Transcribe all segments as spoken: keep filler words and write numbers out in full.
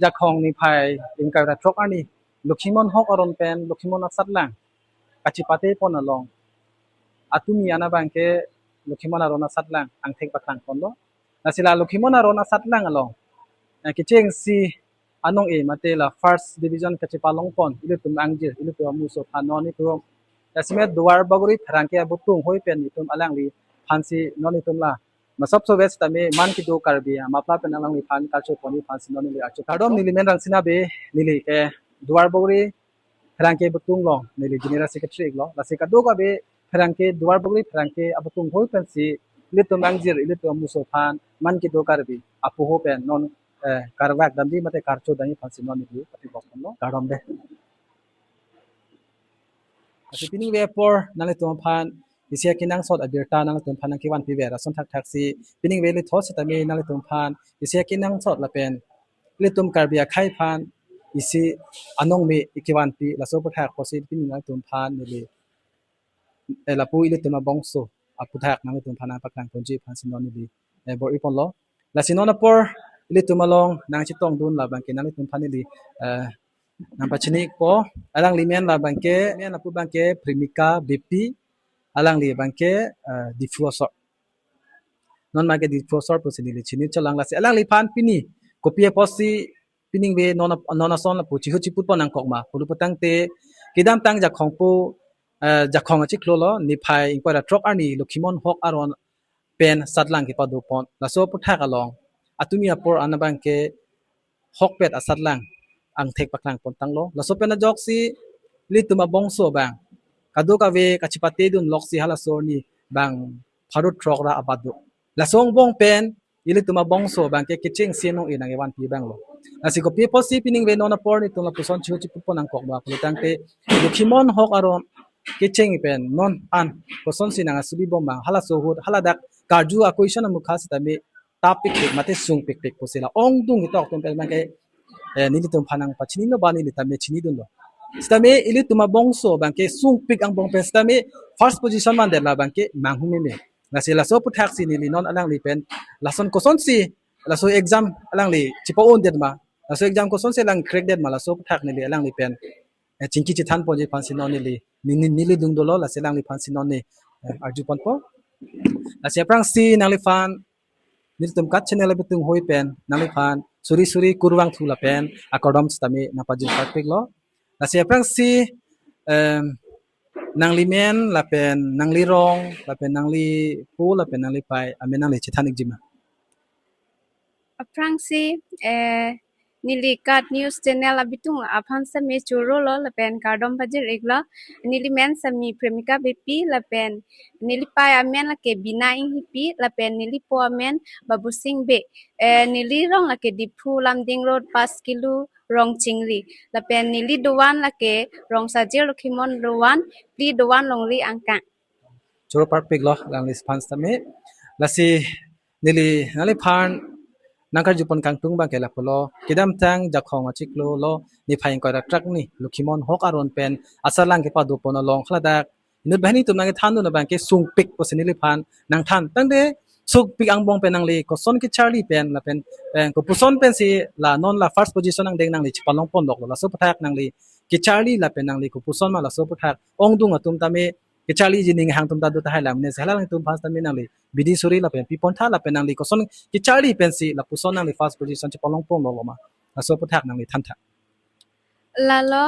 Jakhong niphai ingkoi ra throk arni Lokhimon Hok aron pen Lokhimon asatlang kachipate pon along atumi ana abangke Lokhimon aron asatlang angthek paklang ponlo. Lasi la Lokhimon aron asatlang along, eh, kechengsi anong-e mate la first division kachipalong pon ilitum angjir, ilitum amuso aphan non itum. Lasi me Duarbagori pherangke abutung hoi pen itum alangliphansi non itum la masap so west tame man kedo Karbi amapla pen alangliphan karcho ponji aphansi non ili archo. Kardom, neli men Rangsina Bey, neli ke Duarbagori pherangke abutung along neli general secretary iklo. Lasi kadokave pherangke, Duarbagori pherangke abutung hoi pensi ilitum angjir, ilitum amuso aphan man kedo Karbi apoho pen non, eh, karvak damji mate karcho damji aphansi non ili pati bok ponlo. Kardom de. Lasi pining ave apor nanglitum aphan isi akenangsot abirta nanglitum aphan nangkevanpi ver ason thakthaksi pining ave lithot sitame nanglitum aphan isi akenangsot lapen ilitum Karbi akhei aphan isi anong me ikevanpi laso aphuthak pusi pini nanglitum aphan neli, eh, lapu ilitum abongso aphuthak nanglitum aphan nangpaklang ponji aphansi non neli, eh, bor-i ponlo. Lasi non apor ilitum along nangchetongdun la abangke nanglitum aphan neli, eh, nangpachinipo. Alangli men la abangke, men lapu abangke Premika Beypi, alangli abangke, eh, Diphu asor. Non abangke Diphu asor pusi neli chini cholang. Lasi alangliphan pini kopi apotsi pining ave non ap-, non ason lapu chihu chiput pon nangkok ma pulo putangte kedamtang Jakhong pu, eh, Jakhong achiklo lo niphai ingkoi ra throk arni Lokhimon Hok aron pen satlang kepado pon. Laso aphuthak along atumi apor ana abangke hokpet asatlang angthek paklang pon tanglo. Laso pen ajoksi ilitum abongso abang kadokave kachipatedun loksi halaso arni bang pharo throk ra abat do. Laso angbong pen ilitum abongso abangke kechengsi anong-e nangkevanpi abang lo. Lasi kopi apotsi pining ave non apor nelitum lapuson chihu chiput pon nangkok ma pulo tangte Lokhimon Hok aron kecheng pen non an kosonsi nang asubi bom abang halaso ahut haladak karju a-question amukha sitame tapikpik mate sungpikpik pusi la ongdung ketok atum pen abangke, eh, nelitum aphan nangpachinilo ba neli tame chinidunlo. Sitame ilitum abongso abangke sungpik angbong pen sitame first position mandet la abangke manghu meme. Lasi laso aphuthaksi neli non alangli pen lason kosonsi laso exam alangli chipa-ondet ma, laso exam kosonsi alang crack det ma, laso aphuthak neli alangli pen, eh, chingki chethan ponji aphansi non neli, ni, ni, neli dung dolo, lasi alangliphansi non ne, eh, arju ponpo. Lasi aphrangsi nangliphan nelitum KAT channel abitung hoi pen nangliphan suri suri kurvangthu lapen akardom sitame nangpajir parpiklo. Lasi aphrangsi, em, nangli men lapen nangli rong lapen nangli po lapen nangli pei amen nangli chethan ikji ma? Aphrangsi, eh, neli KAT News Channel abitung aphan sitame chorolo lapen kardom pajir iklo. Neli men sitame Premika Beypi lapen neli pei amen lake Bina Enghipi lapen neli po amen Babusing Bey. Eh, neli rong lake Diphu Lumding Road, Pass Kilu, Rongchingri. Lapen neli dovan lake Rongsajir Lokhimon dovan, phli dovan longri angkang. Choro parpiklo alangliphan sitame. Lasi neli nangliphan nangkarju pon kangtung abangke lapulo. Kedamtang Jakhong achiklo lo niphai ingkoi ra throk arni Lokhimon Hok aron pen asatlang kepado pon along haladak inut banghini atum nangkethandun abangke sungpik pusi neliphan nangthan. Tangte sungpik angbong pen nangli koson kecharli pen lapen, eh, kopuson pensi la non la first position angdeng nangli chipalong ponloklo, laso aphuthak nangli kecharli lapen nangli kopuson ma laso aphuthak ongdung atum tame kecharliji ning hang atum ta do tahai lam ne sehla lang atum aphan sitame nangli bidi suri lapen pi pontha lapen nangli koson kecharli pensi lapuson nangli first position chipalong ponloklo ma, laso aphuthak nangli thantha. Lalo,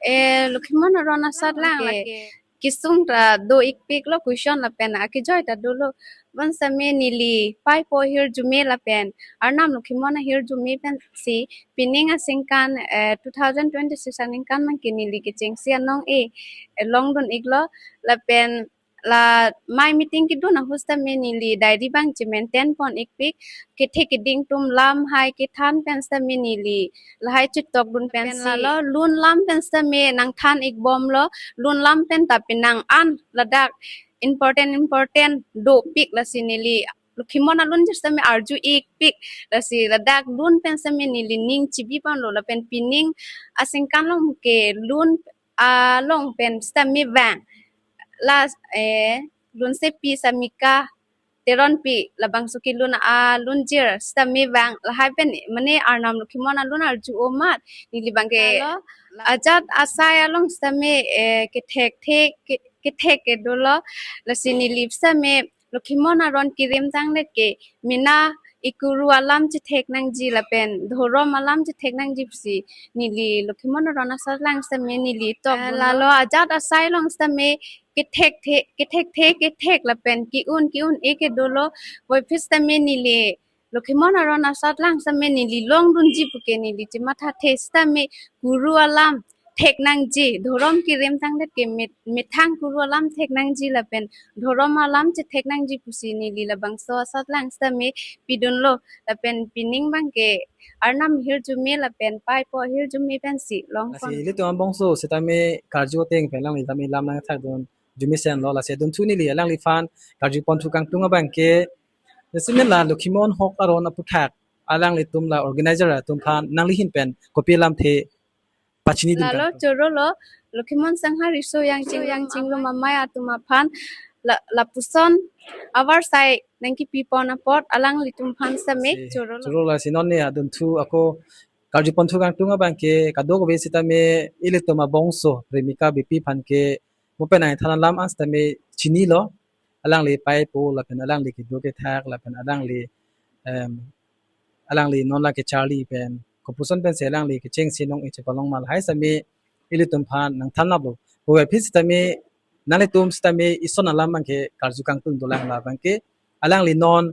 eh, Lokhimon aron asatlang lake kesung ta do ikpiklo, question lapen akejoi ta dolo. Bang sitame neli pei po ahirjume lapen Arnam Lokhimon ahirjume pensi pining aningkan, eh, two thousand twenty-six aningkan abangke neli kechengsi anong-e, eh, longdun iklo lapen la mei meeting kedun ahut sitame neli diary abang chemaintain pon ikpik, kethe keding atum lam hai kethan pen sitame neli lahai chetokdun pensi lalo lun lam pen sitame nangthan ikbomlo, lun lam pen ta penang an ladak important important dopik, lasi neli Lokhimon alun jir sitame arju ikpik, lasi ladak lun pen sitame neli ning chibi ponlo lapen pining aningkan along ke lun along pen sitame vang. Lasi, eh, lunsepi Samika Teronpi labangso kelun alunjir sitame bang lahai pen mane Arnam Lokhimon alun arju-o amat neli bangke ajat asai along sitame eh, kethek thek ke- kethek ke dolo, lasi neli sitame Lokhimon aron kerim tangdet ke mena ikuru alam chethek nangji lapen dhorom alam chethek nangji pusi neli Lokhimon aron asatlang sitame neli tok Eh, dolo. Lalo ajat asai along sitame kethek the kethek the kethek lapen ki-un ki-un e ke dolo, puvoiphit sitame neli Lokhimon aron asatlang sitame neli longdunji puke neli chemathathe sitame kuru alam thek nangji, dhorom kerim tangdet ke met- methang kuru alam thek nangji lapen dhorom alam chethek nangji pusi neli labangso asatlang sitame pidunlo, lapen pining bangke Arnam ahirjume lapen paipo ahirjume pensi long Lasi pon. Ilitum abongso sitame karju ateng pen alangli tame lam nangthakdun arjumesen lo, lasi adunthu neli alangliphan karju ponthu kangtung abangke, lasi men la Lokhimon ahok aron aputhak alanglitum la organizer atum aphan nangli ahin pen kopi alamthe pachinidun Lalo kangtung. Chorolo, Lokhimon Sangha Riso Yangching Yangchingrum amei atum aphan la- lapuson avarsai nangkepipon apot alanglitum aphan sitame Lasi chorolo. Chorolo, lasi non ne adunthu ako karju ponthu kangtung abangke kadokave sitame ilitum abongso Premika Beypi aphan ke mo pen nangthan alam an sitame chinilo, alangli paipo lapen alangli kedo kethak lapen alangli em, alangli non la kecharli pen kopuson pensi alangli kechengsi nong-e chepalong ma lahai sitame ilitum aphan nangthan laplo. Puvoiphit sitame nanglitum sitame ison alam bangke karju kangtung dolang la bangke alangli non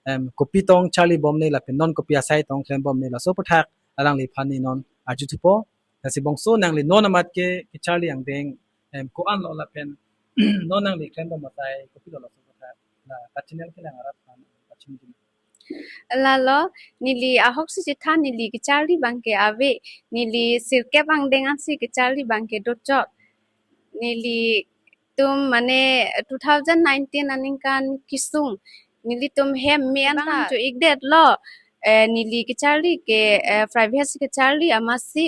em, kopi tong charli bomne lapen non kopi asai tong klem bomne laso aputhak alangliphan ne non arjuthupo. Lasi bongso nangli non amat ke kecharli angdeng em, ko-an lo lapen non nangli klem bom asai kopilo laso aputhak la ka channel kelang arat aphan pachinidun. Lalo neli ahoksi chethan, neli kecharli bangke ave, neli sirkep angdeng ansi kecharli bangke dochot. Nelitum mane two thousand nineteen aningkan kesung nelitum hem me-an bang ta cho-ikdetlo. Eh, neli kecharli ke eh, private si kecharli amatsi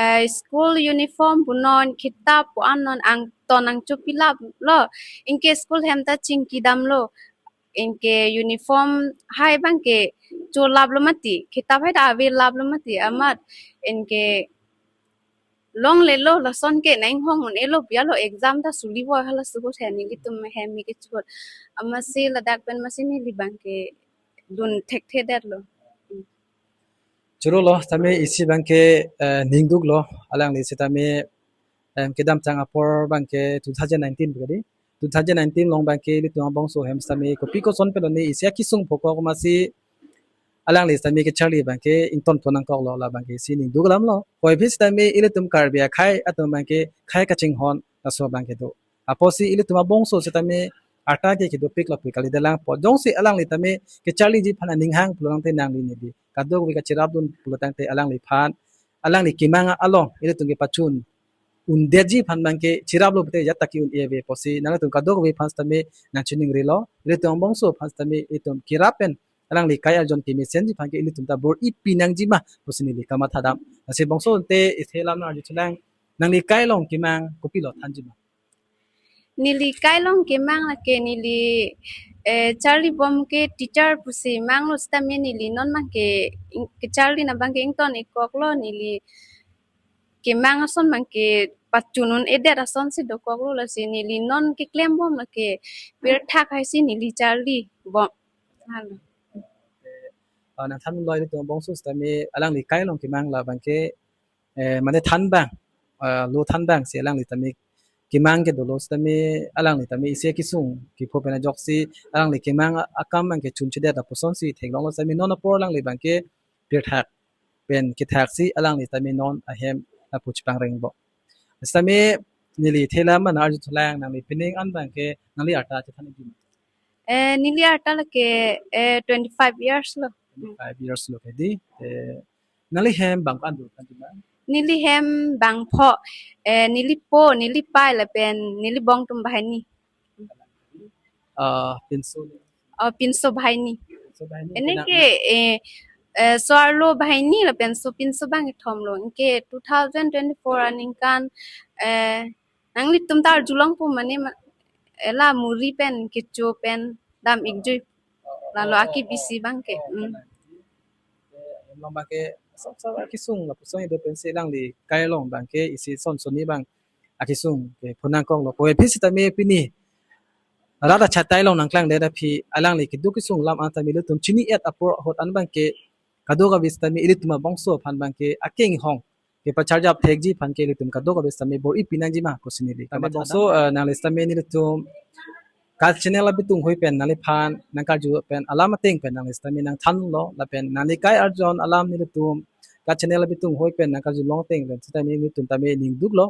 eh, school uniform punon, kitap pu-an non angton angchopilaplo. Anke school hem ta chingkidamlo. Anke uniform hai bangke cholaplo mati, kitap hai ta avelaplo mati amat. Anke longlelo, lason ke nanghong un-elo, bialo exam ta sulivo halaso ahut he nelitum hem me kechot. Amatsi ladak pen amatsi neli bangke dun thekthedetlo. Chorolo, sitame isi bangke eh, ningduklo, alangli sitame em, kedamtang apor bangke two thousand nineteen pu kali. Two thousand nineteen along bangke ilitum abongso hem sitame kopi koson pen lone isi akesung phokok amatsi alangli sitame kecharli bangke ingtonpon nangkoklo, la bangke isi ningduk alamlo. Puvoiphit sitame ilitum Karbi akhei atum bangke khei kachinghon laso bangke do. Apotsi ilitum abongso sitame arta ke kedopik lapu kalidet lang pu. Jongsi alangli tame kecharliji aphan aning hang pulo tangte nangli neli kadokave kacherapdun pulo tangte alangliphan alangli kemang along ilitum kepachun undetji aphan bangke cheraplo pute ajat ta ke-un-e ave pusi nangtum kadokave aphan sitame nangchiningrilo, ilitum abongso aphan sitame ilitum kerap pen alangli kai arjon kemesenji aphan ke ilitum ta bor-ipi nangji ma pusi neli kamatha dam. Lasi bongso te ithe lam nang arjuthulang, nangli kai along kemang kopilo thanji ma? Neli kai along kemang lake neli eh, charli bom ke teacher pusi manglo sitame neli non bangke ing- kecharli na bangke ington-ikkoklo, neli kemang ason bangke pachun un-edet asonsi dokoklo, lasi neli non keklem bom lake pirthak haisi neli charli bom. Halo. Ah, nangthanlo ilitum abongso sitame alangli kai along kemang la bangke eh, mane thanbang, ah, lo thanbang si alangli tame kemang ke dolo sitame alangli tame isi akesung kepho pen ajoksi alangli kemang akam bangke chunchedet apusonsi theklonglo sitame non apor alangli bangke pirthak pen kethaksi alangli tame non ahem lapu chepangreng bom. Sitame neli ithe lam nang arjuthulang, nangli pining an bangke nangli arta chethan iji ma? Eh, neli arta lake eh, twenty-five years lo. Twenty-five years lo ke di. Eh, nangli hem bang ko-an do thanji ma? Neli hem bangpho, eh, neli po, neli pai lapen neli bong atum banghini. Ah, pinso ni. Oh, pinso banghini. Pinso banghini. Ene pinang ke eh, eh, so-arlo banghini lapen so pinso bangkethom lo. Anke two thousand twenty-four aningkan eh, nanglitum ta arjulongpo mane ma- ela muri pen kecho pen Dam ikjui. Lalo aki bisi abang ke. Hmm. Along abang ke sop sop akesung lapuson ido pensi alangli kai along abang ke isi son soni abang akesung ke phonangkoklo. Ko aphi sitame pini rat achatai along nangklangdet aphi alangli keduk kesung alam an tame ilitum chini-et apor ahut an abang ke kadokave sitame ilitum abangso aphan abang ke akenghong kepacharjap thekji aphan ke ilitum kadokave sitame bor-i pinangji ma pusi neli. Tame bangso, eh, nangli sitame nelitum KAT channel abitung hui pen nangliphan nangkarju pen alam ateng pen nangli sitame nangthanlo lapen nangli kai arjon alam nelitum KAT channel abitung hui pen nangkarjulong ateng pen sitame nelitum tame ningduklo.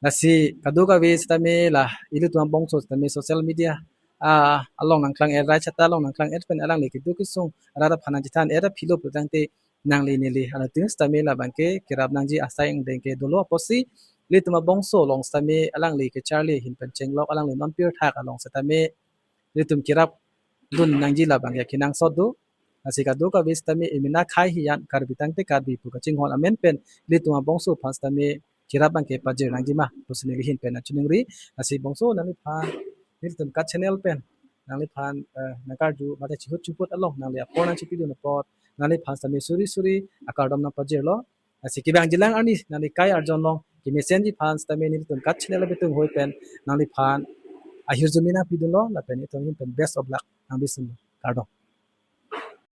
Lasi kadokave sitame la ilitum abangso sitame social media, ah, along nangklang-et, rai chata along nangklang-et pen alangli keduk kesung rat aphan nangchethan-et aphi lo putangte nangli neli anatin sitame labang ke kerap nangji asai angdeng ke dolo apotsi ilitum abangso along sitame alangli kecharli ahin pen chenglok alangli non pirthak along sitame ilitum kerapdun nangji labang ke kenangsot do. Lasi kadokave sitame emena khei hiyan Karbi tangte Karbi pu kachinghon amen pen ilitum abangso aphan sitame kerap abang ke pajir nangji ma pusi neli ahin pen nangchiningri. Lasi bangso nangliphan nelitum KAT channel pen nangliphan, eh, nangkarju mate chihut chiput along nangli apor nangchipidun apot nangliphan sitame suri suri akardom nangpajirlo. Lasi kevangjilang arni nangli kai arjon along kemesenji aphan sitame nelitum KAT channel abitung hui pen nangliphan ahirjume nangpidunlo lapen ilitum ahin pen best of luck nangbisunlo. Kardom.